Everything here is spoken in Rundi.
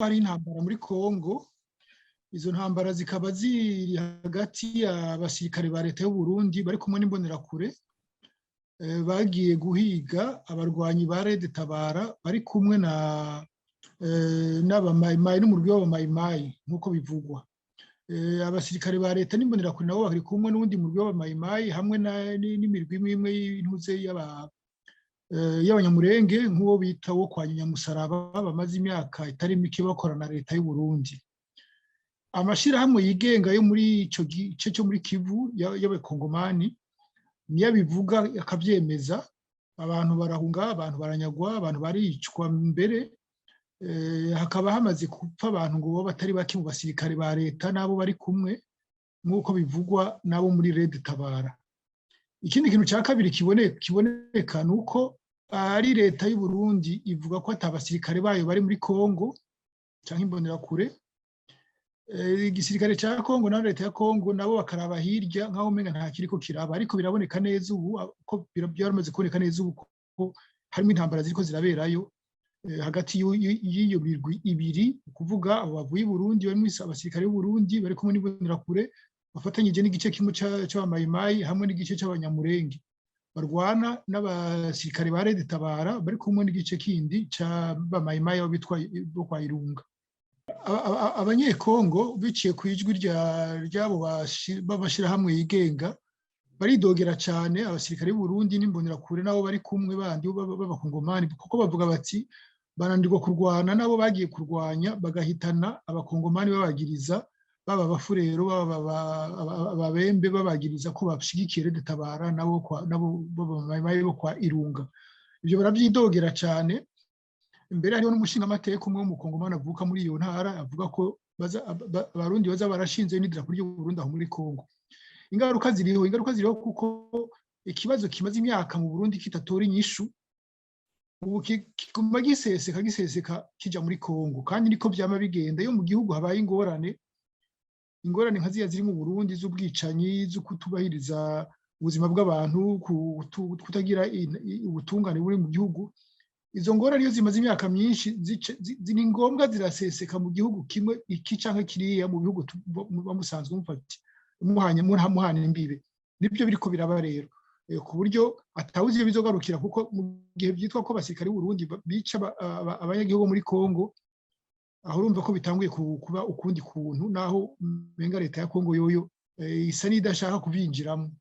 Hari intambara muri Kongo, izo ntambara zikaba ziri hagati y'abasirikare ba leta y'u Burundi bari kumwe n'Imbonerakure bagiye guhiga abarwanyi ba Red Tabara bari kumwe na n'Abamayimayi n'umurwi w'Abamayimayi nk'uko bivugwa. Abasirikare ba leta n'Imbonerakure nabo bari kumwe n'uwundi murwi w'Abamayimayi hamwe n'imirwi imwe imwe y'intuze y'Abanyamurenge, nk'uwo bita wo kwa Nyamusaraba, bamaze imyaka itari mike bakorana na leta y'u Burundi. Amashyirahamwe yigenga yo muri icyo gice cyo muri Kivu y'Abakongomani niyo abivuga akabyemeza. Abantu barahunga, abantu baranyagwa, abantu baricwa, mbere hakaba hamaze gupfa abantu ngo bo batari bake mu basirikare ba leta n'abo bari kumwe, nk'uko bivugwa n'abo muri Red Tabara. Ikindi kintu cya kabiri kiboneka ni uko ari leta y'u Burundi ivuga ko ata basirikare bayo bari muri Kongo cyangwa Imbonerakure. Igisirikare cya Kongo na leta ya Kongo nabo bakaraba hirya nk'aho umenga nta kiriko kiraba, ariko biraboneka neza ubu ko byaramaze kuboneka neza ubu ko harimo intambara ziriko ziraberayo hagati y'iyo mirwi ibiri, ukuvuga abo bavuye i Burundi barimo abasirikare b'u Burundi bari kumwe n'Imbonerakure bafatanyije n'igice kimwe c'Abamayimayi hamwe n'igice c'Abanyamurenge barwana n'abasirikare ba Red Tabara bari kumwe n'igice kindi c'Abamayimayi bitwa bo kwa Irunga. Abanyekongo biciye ku ijwi ry'abo b'amashyirahamwe yigenga baridogera cyane abasirikare b'u Burundi n'Imbonerakure nabo bari kumwe bandi b'Abakongomani, kuko bavuga bati bananirwa kurwana nabo bagiye kurwanya, bagahitana Abakongomani babagiriza, baba Abafurero, baba Ababembe, babagiriza ko bashigikiye Red Tabara nabo bo kwa Irunga. Ibyo barabyidogera cyane. Mbere hariho n'umushingamateka umwe w'Umukongomani avuka muri iyo ntara avuga ko Abarundi baza barashinze n'idarapo ry'u Burundi aho muri Kongo. Ingaruka ziriho, ingaruka ziriho, kuko ikibazo kimaze imyaka mu Burundi kitatora inyishu ubu kiguma giseseka giseseka kija muri Kongo, kandi niko vyama bigenda iyo mu gihugu habaye ingorane, ingorane nka ziriya ziri mu Burundi z'ubwicanyi, zo kutubahiriza ubuzima bw'abantu, kutagira ubutungane buri mu gihugu. Izo ngorane iyo zimaze imyaka myinshi ni ngombwa ziraseseka mu gihugu kimwe iki canke kiriya mu bihugu muba musanzwe muhanye muhana imbibe. Nibyo biriko biraba rero, ku buryo atawuzi iyo bizogarukira, kuko mu gihe byitwa ko abasirikare b'u Burundi bica abanyagihugu muri Kongo, aho urumva ko bitanguye kuba ukundi kuntu, naho umenga leta ya Kongo yoyo isa n'idashaka kubyinjiramo.